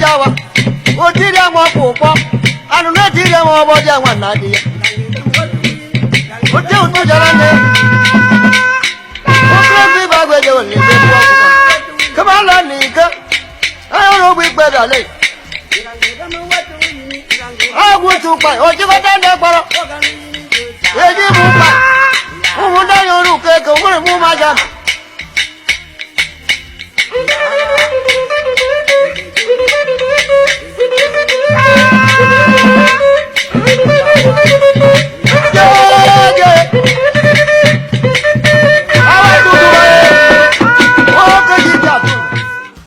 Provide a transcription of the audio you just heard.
Jawa otiri ama ọkpụ ụkpọ anụ na-etiri ama ọgbọ dị anwa na adị ya ote ụtụ jara nne okirokwu ibe agwa ejewe na-ebe gbuo ọkụkọ kama ala na ike ahụrụ ụgbọ ikpe bịala. Agwụ otu ụkpa ochịkọta ndị kpọrọ eji bụ ụkpa ụmụ ndị anyị ọrụ ụkọ eke nwere m ụmụaja.